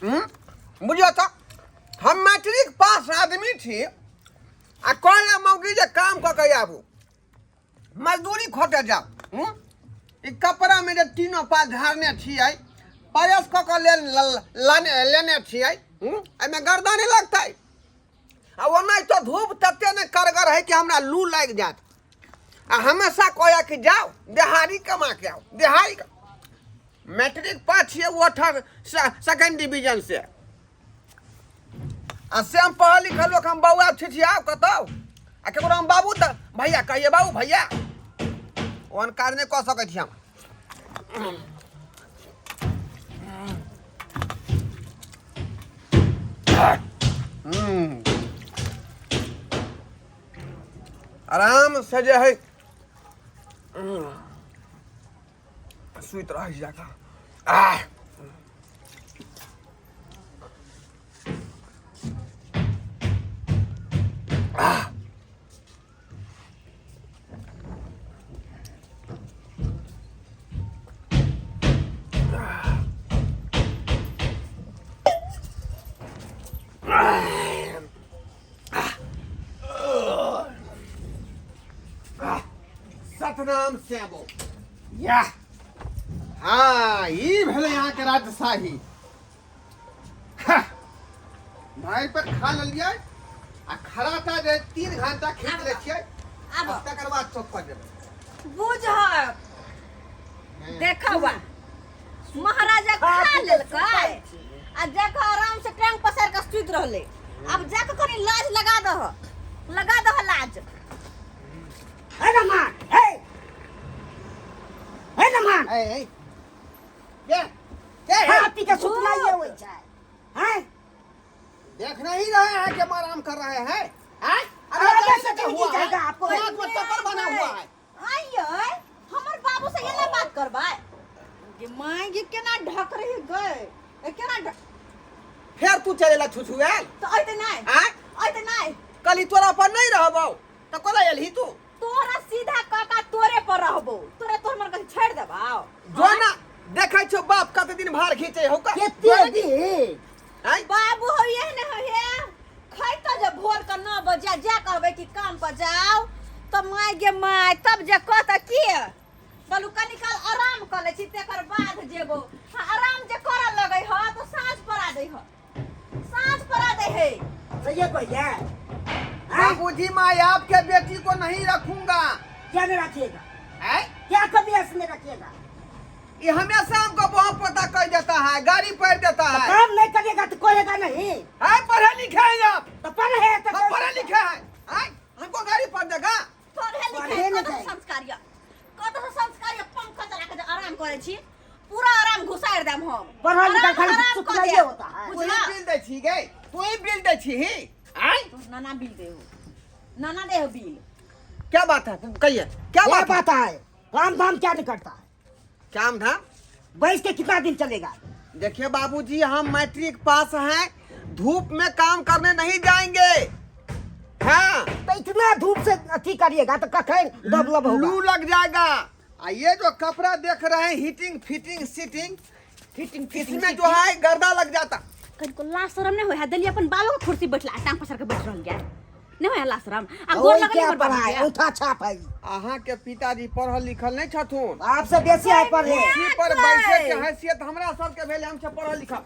बुझियौ तऽ हम मैट्रिक पास आदमी छी आ कहले मौगी जे काम कऽ के आबू मजदूरी खोटे जाउ। ई कपड़ामे जे तीनो पात झाड़ने छियै, परस कऽ के ले लेने छियै, एहिमे गर्दा नहि लगतै? आ ओना तऽ धूप तते ने करगर है कि हमरा लू लागि जायत। आ हमेशा कहैया कि जाउ देहाड़ी कमा के आओ, देहाड़ी। मैट्रिक पास छियै ओठर सेकेंड डिवीजन से, आ से हम पढ़ल लिखल लोक, हम बौआ छिछियाउ कतौ आ केकरो हम बाबू तऽ भैया कहिए, बाबू भैया, ओहन काज नहि कऽ सकै छी हम। आराम से जे है सुति रहै जाकऽ। आह, सतनाम श्यामो या। हाँ, ई भेलै अहाँके राजशाही। भाई पर खा लेलियै आ खराटा जे 3 घंटा खींच लै छियै। आब। आ तकर बाद चौक पर जेबै। बुझक देखवा, महाराजा खा खा पी के लेलकै सुतै छी। आ जाके आराम से टांग पसार के सुति रहलै। आब जाके कनी लाज लगा दह, लगा दह लाज। हे नमान, हे हे नमान। ए ए के के खा पी के सुतनाइए होइ छै हैं? देख नहीं रहे हैं कि हम आराम कर रहे हैं, हैं? अरे अरे कैसे क्या जिंदगी हुआ है? जाएगा आपको? नाक में चक्कर बना हुआ है। आइए, हमर बाबू से एना बात करबै गे? माय गे, केना ढक रही गए, ए केना फेर तू चलेला छुछुएल? तऽ अइते नहि। आँय? अइते नहि। कल तोरा पर नहीं रहबौ तऽ कोना एलही तू? तोरा सीधा काका तोरे पर रहबो, तोरा तोहर मन कहीं छोड़ देबाओ? जो ना देखै छौ बाप कते दिन भार खींचे हौ का। केते दिन? आँय? बाबू हो, ये ने हो, हे खैतो जे भोर के 9 बजे जा कहबै कि काम पर जाओ तऽ माय गे माय, तब जे कहत की बोलू, कनी काल आराम कऽ लै छी तकर बाद जेबो। हाँ, आराम जे करऽ लगै ह तऽ साँझ पड़ा दै ह, साँझ पड़ा दै है। सही कहिए। बाबूजी, मैं आपके बेटी को नहीं रखूंगा। क्या नहीं रखिएगा? आँय? क्या कमी है इसमें रखिएगा? ये हमेशा हमको बहुत पता कर देता है, गाड़ी पढ़ देता तो है। काम नहीं करेगा तो करेगा नहीं। है पढ़े लिखे हैं आप। तो पढ़े हैं तो हम पढ़े लिखे हैं, आँय? हमको गाड़ी पढ़ देगा? पढ़े लिखे पढ़े कतऽ लिखे। संस्कार यऽ, कतऽ संस्कार यऽ? पंखा चला के जे आराम करै छी, पूरा आराम घुसारि देम हम। पढ़ल लिखल आराम खाली हराम कऽ सुतनाइए देब। होता है। तू ही बुझला? बिल दे छी गे, तू ही बिल दे छी ही, आँय? तोहर नाना बिल देहो, नाना देहो बिल। क्या बात है, कहिए क्या क्या बात है? बात है, काम धाम क्या नहीं करता है? काम धाम? बैठ के कितना दिन चलेगा? देखिए बाबूजी, हम मैट्रिक पास हैं, धूप में काम करने नहीं जाएंगे। हाँ। तो इतना धूप से अथी करिएगा तो कखन डेवलप होगा? लू लग जाएगा। आ ये जो कपड़ा देख रहे हैं, heating fitting seating fitting fitting, इसमें जो है गर्दा लग जाता। कनिको लाज शरम नहि होइ है? देलियै अपन बाबा के कुर्सी बैठला, टांग पसार के बैठ रहल गया, नहि होइ है लाज शरम? आ गोर ओई लगल क्या हमर बाबू पढ़ाई के? उठा छाप है। अहाँ के पिताजी पढ़ल लिखल नहीं छथुन। आपसे बेसी है पढ़े। कुर्सी पर बैठे के हैसियत हमरा सबके भेल, हमसे पढ़ल लिखल।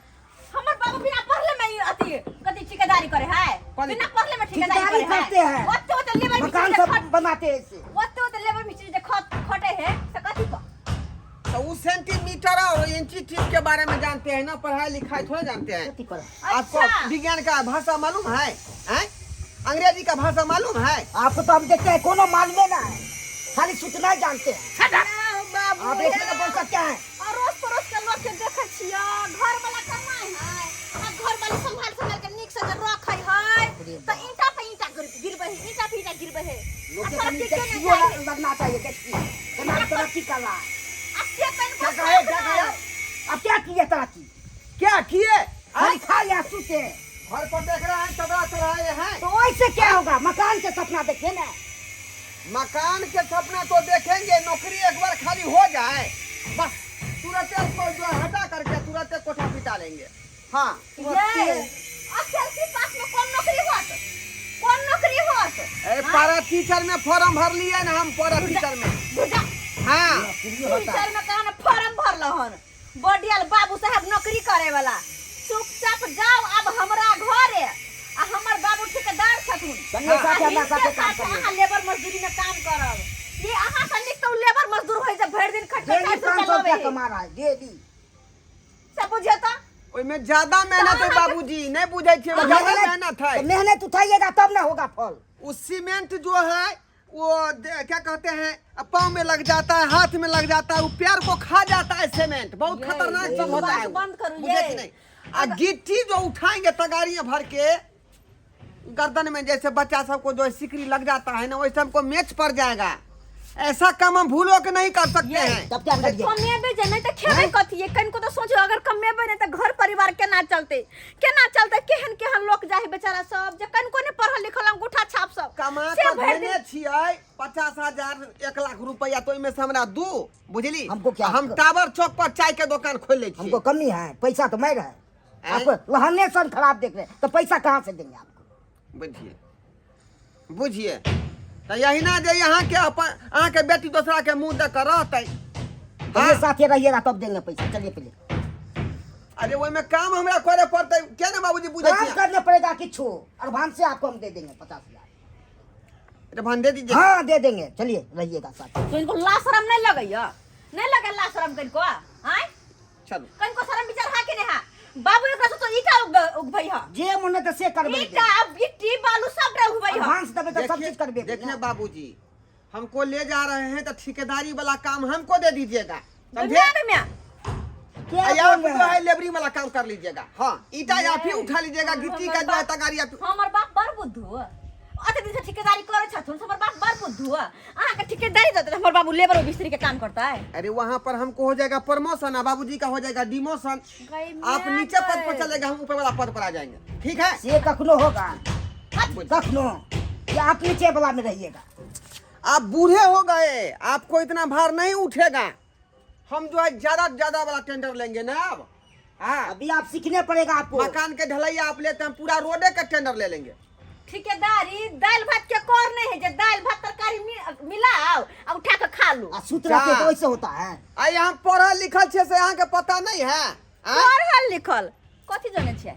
हमर बाबू बिना पढ़ले में ई अथी कथी ठेकेदारी करे है? कथी? बिना पढ़ले में ठेकेदारी ठेकेदारी करे है? करते हैं। ओते ओते लेबर मकान मिस्त्री जे सब बनाते हैं ऐसे। ओते ओते लेबर मिस्त्री जे खट खटे है से कथी पर? तो वो सेंटीमीटर और इंची टीप के बारे में जानते हैं ना, पढ़ाई लिखाई थोड़ा जानते हैं। कथी करे? आपको अच्छा। विज्ञान का भाषा मालूम है, हैं? अंग्रेजी का भाषा मालूम है? आपको तो हम देखते हैं कोनो मालूम ना है, खाली सुतना जानते हैं। ना, बाबू आप एक में बोल सकते हैं। अड़ोस पड़ोस के लोग के देखै छियै, घर वाला कमाइ है आ घर वाली संभाल संभाल के नीक से जे रखै है तऽ ईंटा पे ईंटा गिरबै है, ईंटा पे ईंटा गिरबै है। लोग आ के तरक्की कनी केने देखियो जाइ है? लगना चाहिए, देखिए केना तरक्की कर रहा है। आ से तनिको क्या कहे, क्या साफ कहे? नहि। अब क्या किए तरक्की? क्या किए? खाली खा या सूते। घर पर देख रहे हैं, चदरा चढ़ाए हैं। तो ऐसे क्या होगा? मकान के सपना देखे ना। मकान के सपना तो देखेंगे, नौकरी एक बार खाली हो जाए बस, तुरंत उसको जो है हटा करके तुरंत कोठा पिटा लेंगे। हाँ। ये एसएलसी पास में कोन नौकरी होत? कोन नौकरी होत? ए, पारा टीचर में फॉर्म भर लिए ना हम, पारा टीचर में। बुझा। हाँ। नौकरी होता। टीचर में कहा ना फॉर्म भरल हन, बडियल बाबू साहब नौकरी करे वाला। चुपचाप जाओ अब हमरा घरे, आ हमर बाबू ठेकेदार छथुन। संगे साथे हमरा साथे काम करिए। अहाँ लेबर मजदूरी में काम करब। ये अहाँ से नीक तो लेबर मजदूर होय जे भरि दिन खटके डेली 400 500 रुपया रुपया लबै। कमा रहा है डेली। से बुझियो तो ओहिमे ज्यादा मेहनत है बाबूजी, नहीं बुझै छियै, तो ज्यादा मेहनत है। तो मेहनत उठाइएगा तब ना होगा फल। वो सीमेंट जो है वो क्या कहते हैं, पाँव में लग जाता है, हाथ में लग जाता है, वो पैर को खा जाता है सीमेंट, बहुत ये, खतरनाक ये सब होता बात है वो। बंद करो, बुझे ये। कि नहीं? आ गिट्टी जो उठाएंगे तगारियां भर के गर्दन में, जैसे बच्चा सबको जो सिकरी लग जाता है ना, वैसे हमको मैच पड़ जाएगा। ऐसा काम हम भूलो के नहीं कर सकते ये, हैं। तब क्या करिए? कमेबे जे नहीं त खेबै कथी? ये कनिको तो सोचो, अगर कमेबे नहीं त घर परिवार केना चलते, केना चलते? केहन केहन लोक जाहे बेचारा सब जे कनिको नहीं पढ़ल लिखल, अंगूठा छाप सब कमा से के भरि दिन भेने छियै 50,000 1 लाख रुपया, तो ओहिमे से हमरा दू, बुझली? हमको क्या? हम टावर चौक पर चाय के दुकान खोल लै छियै। हमको कमी है पैसा तो मैं रहे हैं? आपको लहने सन खराब देख रहे हैं, तो पैसा कहाँ से देंगे आपको? बुझिए, बुझिए तऽ यहिना जे अहाँके अपन अहाँके बेटी दोसरा के मुंह देख कऽ रहतै। तो ये साथे रहिएगा तब देंगे पैसा। चलिए पहले। अरे ओहिमे काम हमरा करे पड़तै, किया ने बाबूजी बुझै काम छियै? करने पड़ेगा किछु, एडवांस से आपको हम दे देंगे 50,000। एडवांस दे दीजिए। हाँ दे देंगे, चलिए रहिएगा साथ। तो इनको ला शरम नहीं लगैया? नहीं लगे ला शरम कनिको? आँय, चलू। कनिको शरम विचार हा कि नहीं हा? बाबू एकरा से तो ईटा उगबै हा। जे मन है तो से करबे। ईटा गिट्टी बालू सब उगबै हा। एडवांस देबे तो सब देखिए- चीज करबे। देखिए बाबूजी, हमको ले जा रहे हैं तो ठेकेदारी वाला काम हमको दे दीजिएगा, समझे? दुनिया में क्या आ आप बोल रहे जो है हैं? लेबरी वाला काम कर लीजिएगा। हाँ, ईटा आप ही उठा लीजिएगा, गिट्टी का जो है तगारी आप। हमर बाप बड़ बुद्धू, अते दिन से ठेकेदारी करे छथुन, हमर बाप बड़ बुद्धू। अहाँ के ठेकेदारी देते, हमर बाबू लेबर मिस्त्री के काम करता है। अरे वहाँ पर हमको हो जाएगा प्रमोशन, बाबूजी का हो जाएगा डिमोशन। आप नीचे पद पर चलेगा, हम ऊपर वाला पद पर आ जाएंगे, ठीक है? से कखनो होगा कखनो कि आप नीचे वाला में रहिएगा। आप बूढ़े हो गए, आपको इतना भार नहीं उठेगा। हम जो है ज्यादा ज्यादा वाला टेंडर लेंगे ना अब। हाँ, अभी आप सीखने पड़ेगा आपको। मकान के ढलैया आप लेते हैं, पूरा रोडे का टेंडर ले लेंगे। ठेकेदारी दालि भात के कर नहीं है जे दालि भात तरकारी मिलाओ आ उठा के खा लू। आ सूत रहते तो ऐसे होता है। आ यहाँ पढ़ल लिखल छे से यहाँ के पता नहीं है? आँय? पढ़ल लिखल कथी जाने छे?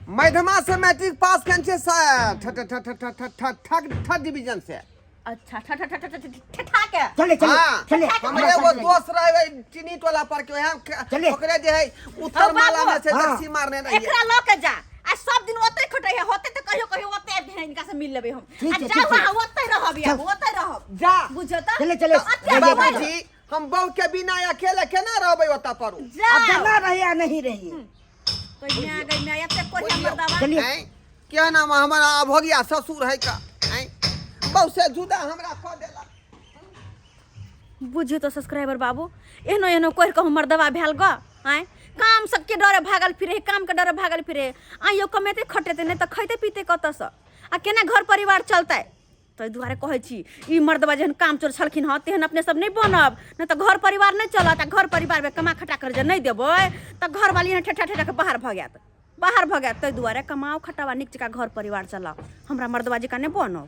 मध्यमा से मैट्रिक पास केने छे, ठ ठ ठ ठ ठ ठ ठ ठ डिवीजन से। अच्छा, ठ ठ ठ ठ ठ ठठा के। चले चले। हाँ, चले। हमरे एगो दोस्त रहे चीनी टोला पर के, वहाँ चले। ओकरे जे है उत्तर हौ बाबू। माला में से हाँ। दक्षिण मारने रहिए। एकरा ल के जा आ सब दिन ओतै खटै है, होतै तऽ कहियो कहियो ओतै आबि के हिनका से मिल लेबै हम। ठीक आ छै, जाउ ठीक छै। अहाँ ओतै रहब, आब ओतै रहब। जा। बुझौ तऽ? चले, चले। तऽ अते बाबूजी, हम बहू के बिना अकेले केना रहबै ओतऽ पर? जाउ। अब जमा रहे या नहीं रहिए? कहिया गई मैं एते कोढ़िया मर्दावा। चलिए। हैं? क्या नाम है हमारा अभोगिया ससुर है का? हैं? बहू से जुदा हमरा कऽ देलक। बुझियौ तऽ सब्सक्राइबर बाबू, एहनो एहनो कहि कऽ हमर दवा भेल गऽ। आँय, काम सबके डरे भागल फिरे, कामके डरे भागल फिरे। आइयो कमेतै खटेतै नहि तऽ खैतै पीतै कतऽसँ आ केना घर परिवार चलतै? ताहि दुआरे कहै छी, ई मर्दबा जेहन काम चोर छलखिन हँ तेहन अपने सब नहि बनब, नहि तऽ घर परिवार नहि चलत। आ घर परिवारमे कमा खटा कर जे नहि देबै तऽ घरवाली एहन ठेठा ठेठा कऽ बाहर भऽ जायत, बाहर भऽ जायत। ताहि दुआरे कमाओ खटावा, नीक जकाँ घर परिवार चलाउ, हमरा मर्दबा जकाँ नहि बनब।